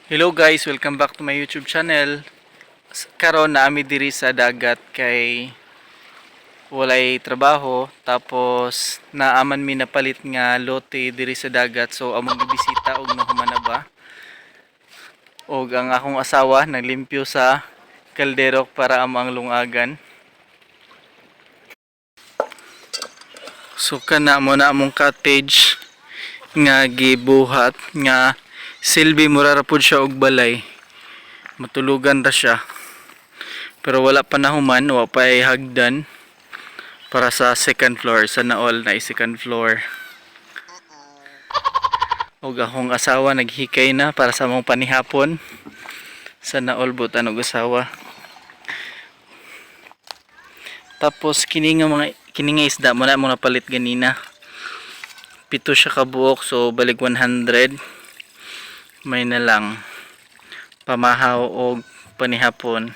Hello guys, welcome back to my YouTube channel. Karon na ami diri sa dagat kay walay trabaho, tapos naaman mi napalit nga lote diri sa dagat, so among gibisita og nahuman na ba. Og ang akong asawa naglimpyo sa kaldero para amo ang lungagan. So kana mo na among cottage nga gibuhat nga silbi mura ra pud siya og balay. Matulugan ra siya. Pero wala pa nahuman, wa pa ay hagdan para sa second floor. Sana all na second floor. Og akong asawa naghikay na para sa among panihapon. Sana all butan og asawa. Tapos kini nga mga kini nga isda mo na mo napalit ganina. 7 siya kabuok, so balik 100. May na lang pamahaw og panihapon.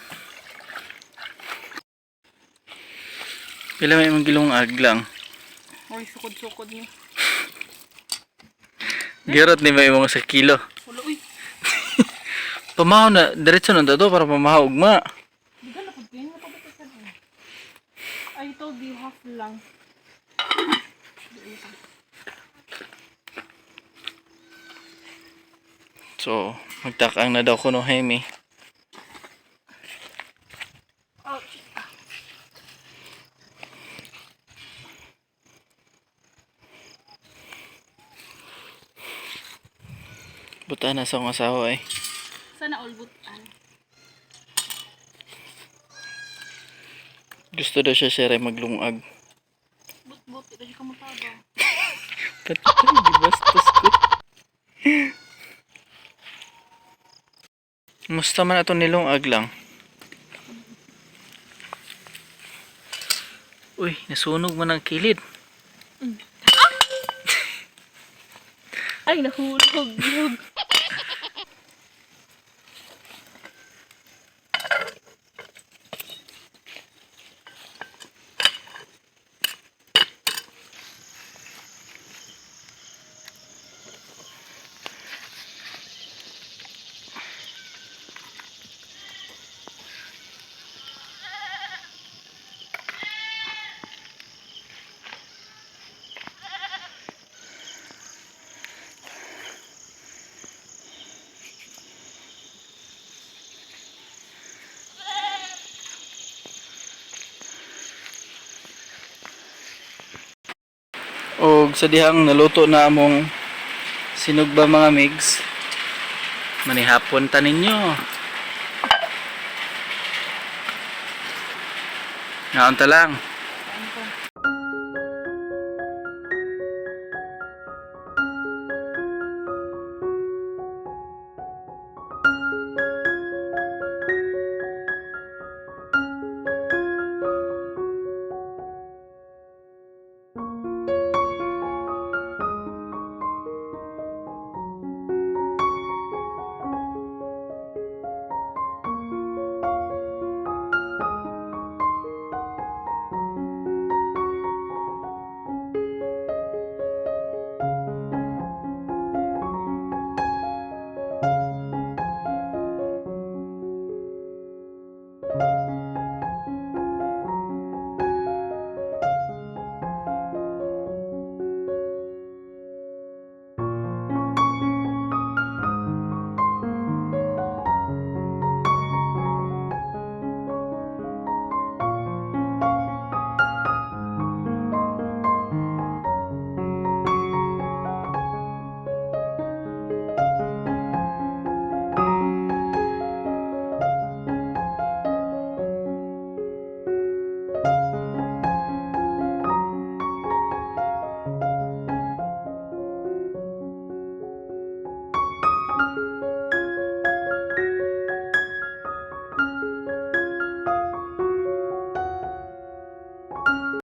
Pila may imong gilungag lang? Uy, sukod-sukod ni. Girot ni may imong sa kilo. Wala, uy. Pamahaw na diretso na to para pamahaw ugma. Di ka napagpin, napagpin ka na. I told you half lang. So magtakang na daw kuno Jaime. Ouch. Buta na sa akong asawa eh. Sana all butan. Gusto daw siya siya maglungag. But-but, ito siya kamutabang. Patay, gibastos ko. Musta man ato nilungag lang. Uy, nasunog man ang kilid. Ay, nahulog. Lug. Og sa dihang naluto na among sinugba, mga migs. Manihapon ta ninyo. Ngaon ta lang. Ano ko?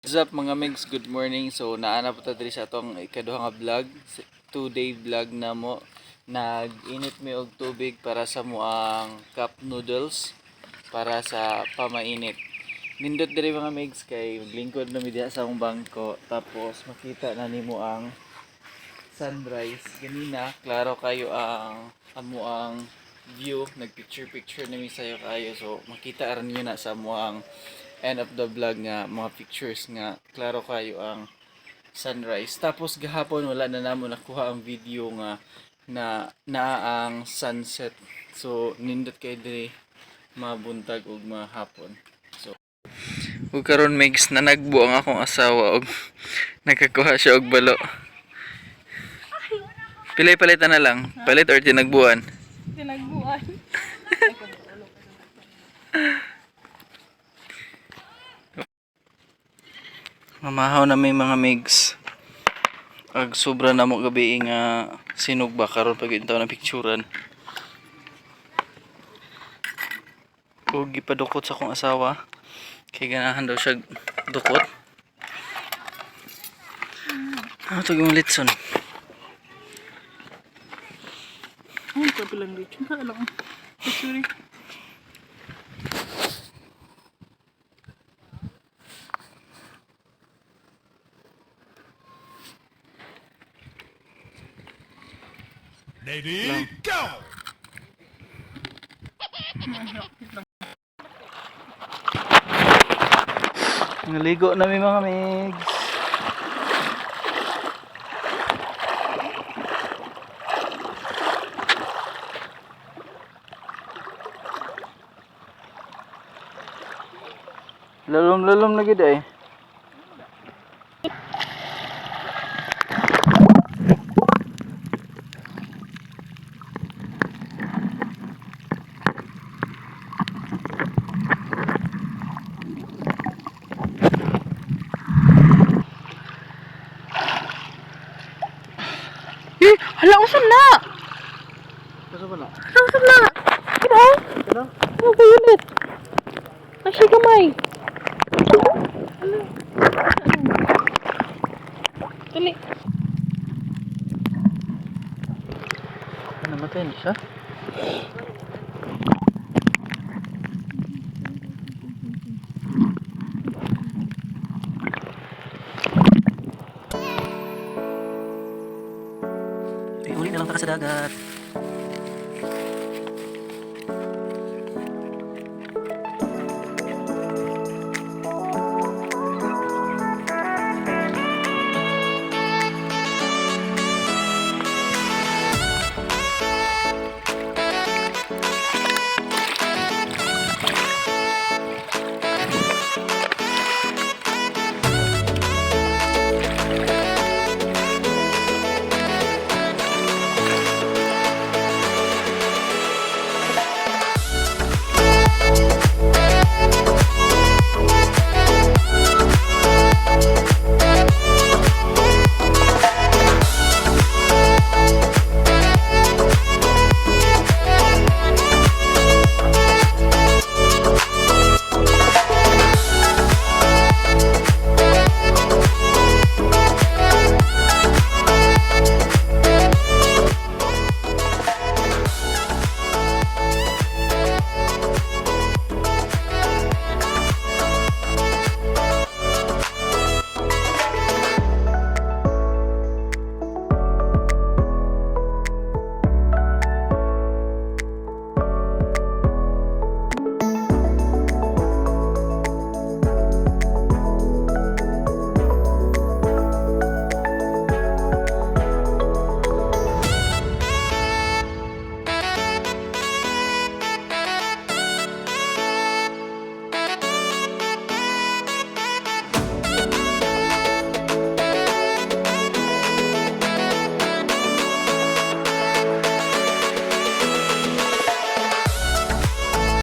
What's up, mga migs? Good morning. So naana po ta diri sa atong ikaduha nga vlog, 2-day vlog na mo. Nag-init mi og tubig para sa muang cup noodles para sa pamainit. Nindot diri, mga migs, kay maglingkod na mi diha sa among bangko, tapos makita na nimo ang sunrise. Ganina klaro kayo ang amo ang view. Nag-picture picture nami sayo kayo. So makita ra niyo na sa ang end of the vlog nga mga pictures nga klaro kayo ang sunrise. Tapos gahapon wala na namo nakuha ang video nga na naa ang sunset. So nindot kay diri mabuntag ug mahapon. So ug karon Megs nanagbo ang akong asawa og nakakuha siya og balo. Pilay palitan na lang. Palit or tinagbuan. Tinagbuan. Mamahaw na may mga Megs. Ag sobra na mo gabi nga sinog ba karon pag intaw na picturean. Ug gipadukot sa akong asawa. Kay ganahan daw siya dukot. Ano to yung litson? Ay, kabilang dito. Alam. Sorry. Lady, go! Naligo na mi mga migs. Lalom-lalom na gid ay. Eh, hala, usan na! Kaso ba na? Hala, usan na! Ano? Ano? Ano ba ulit? Ay, siya gamay. Ano? Dali. Namatay na siya? Ay, uli na lang ta sa dagat.